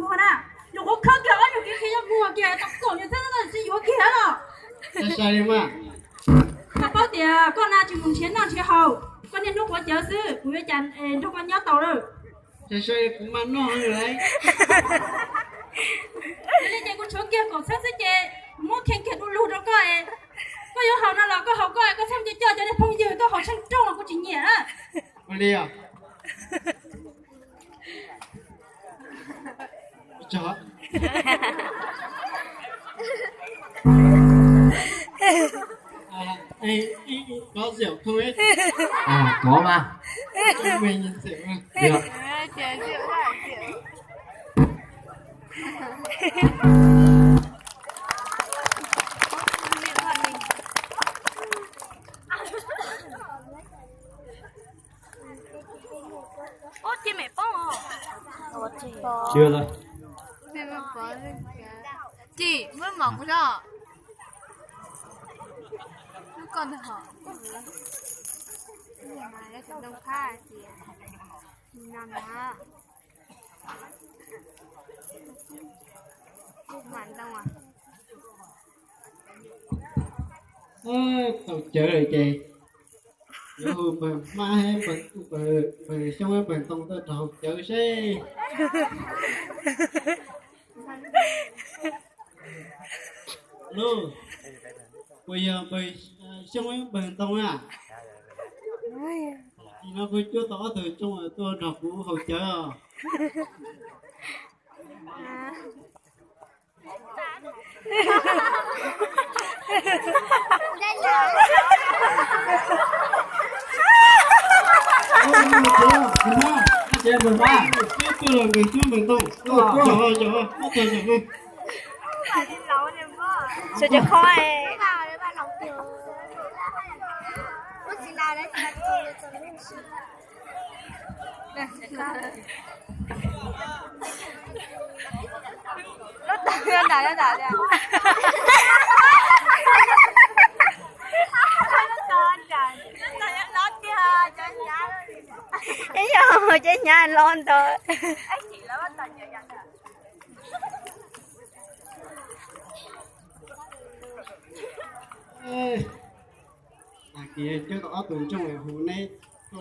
Ua na, nyuam qhuav khawb kiag ob nyuag kiv qhi yuav muag kiag tau kaum nyuag txheeb no tsis yuav kiag los? Sai sai li mas. Koj paub tias koj na tsis mus nrhiav noj nrhiav haus, koj niaj hnub quav cawv xwb, kuv yuav cas nrog koj nyob tau lawm. Sai sai kuv mas noj heev lawm. Yog li ces kuv tshuav kiag kaum txheeb xwb ces kuv muab kheej kiag du lug rau koj es koj yuav haus no los koj haus koj es koj txhob coj coj cov niag phooj ywg tuaj haus tsheej rooj los kuv tsis nyiam na. Ua li os. Có rượu không ấy? À, có mà. Cho mình rượu mà. Được. Ub, cia mem poob os. Chưa rồi. Ci, muab mom kuv zog. Lub koj ntag hos. Ntoo phab tias no na. Kuv mam ntoo. Tau cawv lawm ces yuav hu npawg Hmab thiab npawg Xyoob thiab npawg Ntoo tuaj rau haus cawv seb. Lub, puas yog npawg Xyoob thiab npawg Ntoo na? Nim no kuv cuab tau ob tug Ntoo tuaj nrog kuv haus cawv os. Lub tag nram, lub tag nram. Ib yog cov nyab loj ntawd. Ag, coj tau ob tug Ntsooj hu neb